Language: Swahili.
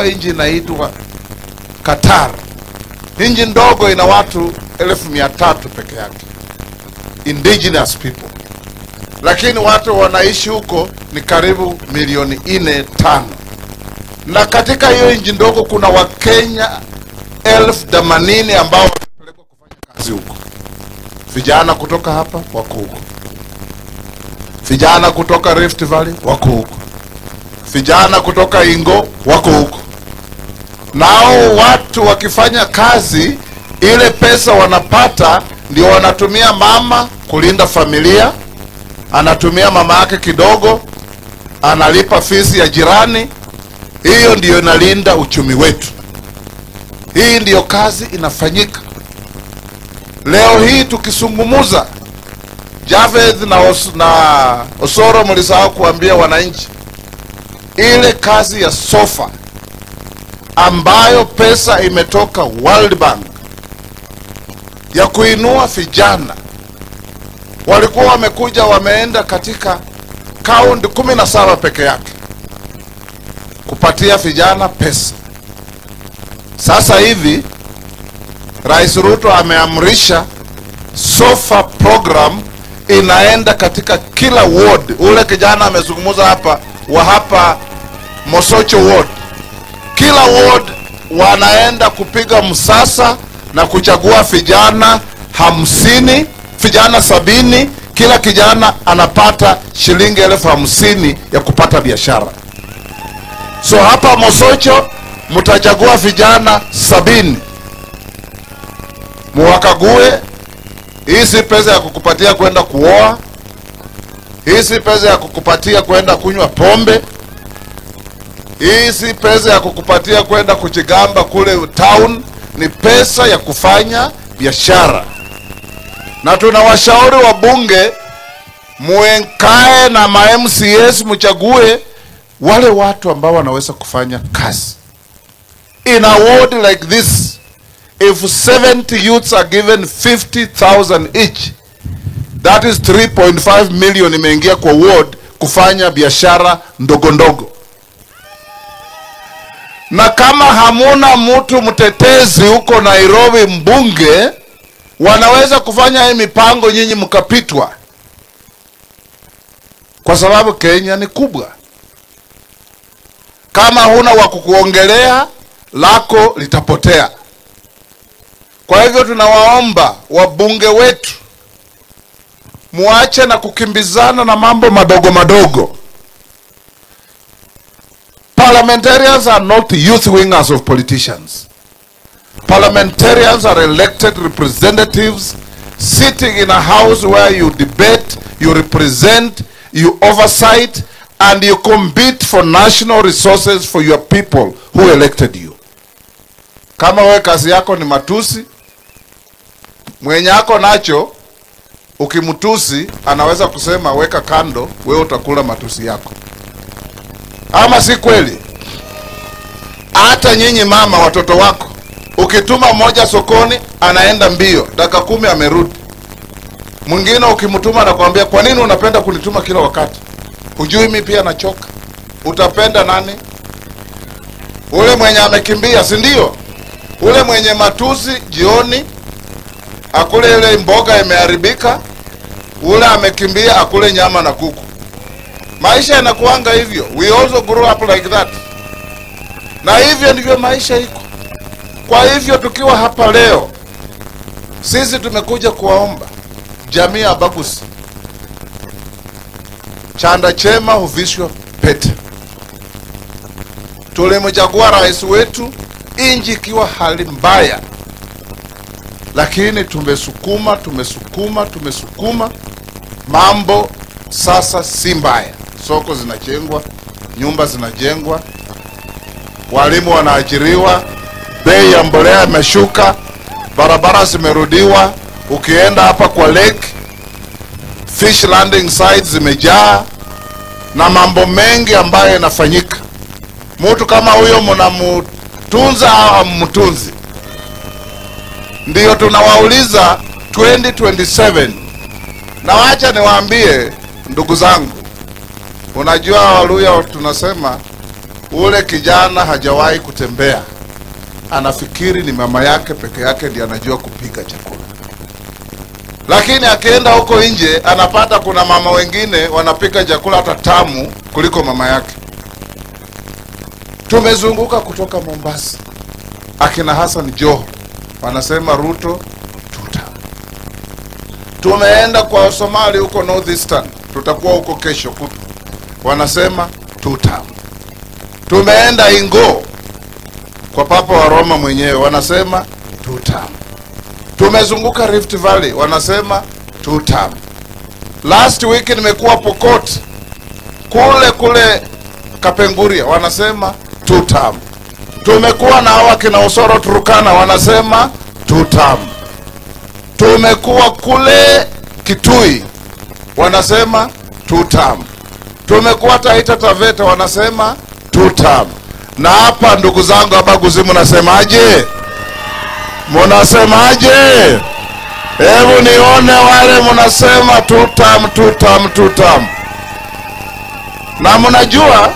Nchi inaitwa Qatar, nchi ndogo ina watu 300,000 peke yake, indigenous people, lakini watu wanaishi huko ni karibu milioni 4-5. Na katika hiyo nchi ndogo kuna Wakenya 80,000 ambao wamepelekwa kufanya kazi huko. Vijana kutoka hapa wako huko, vijana kutoka Rift Valley wako huko, vijana kutoka Ingo wako huko. Nao watu wakifanya kazi, ile pesa wanapata ndio wanatumia mama kulinda familia, anatumia mama yake kidogo, analipa fees ya jirani. Hiyo ndiyo inalinda uchumi wetu. Hii ndiyo kazi inafanyika. Leo hii tukisungumuza, Javed na Osoro mlisahau kuambia wananchi ile kazi ya SOFA ambayo pesa imetoka World Bank ya kuinua vijana. Walikuwa wamekuja wameenda katika kaunti 17 peke yake kupatia vijana pesa. Sasa hivi Rais Ruto ameamrisha SOFA program inaenda katika kila ward. Ule kijana amezungumza hapa wa hapa Mosocho ward. Kila ward wanaenda kupiga msasa na kuchagua vijana 50, vijana 70. Kila kijana anapata shilingi 50,000 ya kupata biashara. So hapa Mosocho mtachagua vijana 70. Muwakague. Hii si pesa ya kukupatia kwenda kuoa. Hii si pesa ya kukupatia kwenda kunywa pombe. Hii si pesa ya kukupatia kwenda kuchigamba kule town. Ni pesa ya kufanya biashara. Na tunawashauri wabunge muenkae na ma MCS mchague wale watu ambao wanaweza kufanya kazi. In a ward like this, if 70 youths are given 50,000 each, that is 3.5 million imeingia kwa ward kufanya biashara ndogo ndogo. Na kama hamuna mtu mtetezi huko Nairobi mbunge, wanaweza kufanya hii mipango nyinyi mkapitwa. Kwa sababu Kenya ni kubwa. Kama huna wa kukuongelea, lako litapotea. Kwa hivyo tunawaomba wabunge wetu muache na kukimbizana na mambo madogo madogo. Parliamentarians are not youth wingers of politicians. Parliamentarians are elected representatives sitting in a house where you debate, you represent, you oversight, and you compete for national resources for your people who elected you. Kama wewe kazi yako ni matusi, mwenye yako nacho ukimtusi anaweza kusema weka kando, wewe utakula matusi yako. Ama si kweli? Hata nyinyi mama watoto wako, ukituma mmoja sokoni anaenda mbio, dakika 10 amerudi. Mwingine ukimtuma anakuambia kwa nini unapenda kunituma kila wakati? Hujui mimi pia nachoka. Utapenda nani? Ule mwenye amekimbia, si ndio? Ule mwenye matusi jioni akule ile mboga imeharibika, ule amekimbia akule nyama na kuku. Maisha yanakuanga hivyo. We also grow up like that. Na hivyo ndivyo maisha iko. Kwa hivyo tukiwa hapa leo, sisi tumekuja kuwaomba jamii ya Abagusi, chanda chema huvishwa pete. Tulimchagua rais wetu inji ikiwa hali mbaya, lakini tumesukuma, tumesukuma, tumesukuma, mambo sasa si mbaya. Soko zinajengwa, nyumba zinajengwa, walimu wanaajiriwa, bei ya mbolea imeshuka, barabara zimerudiwa. Ukienda hapa kwa lake, fish landing sites zimejaa na mambo mengi ambayo yanafanyika. Mtu kama huyo mnamtunza au hamtunzi? Ndiyo tunawauliza 2027. Na wacha niwaambie ndugu zangu, unajua Waluya tunasema Ule kijana hajawahi kutembea, anafikiri ni mama yake peke yake ndiye anajua kupika chakula. Lakini akienda huko nje anapata kuna mama wengine wanapika chakula hata tamu kuliko mama yake. Tumezunguka kutoka Mombasa, akina Hassan Joho wanasema Ruto tuta. Tumeenda kwa Somali huko Northeastern, tutakuwa huko kesho kutwa, wanasema tuta. Tumeenda Ingo kwa Papa wa Roma mwenyewe, wanasema tuta. Tumezunguka Rift Valley, wanasema tuta. Last week nimekuwa Pokot, kule kule Kapenguria, wanasema tutam. Tumekuwa na hawa kina Osoro Turkana, wanasema tutam. Tumekuwa kule Kitui, wanasema tutam. Tumekuwa Taita Taveta, wanasema tutam. Na hapa ndugu zangu Abaguzi, mnasemaje? Mnasemaje? Hebu nione wale mnasema tutam, tutam, tutam. Na mnajua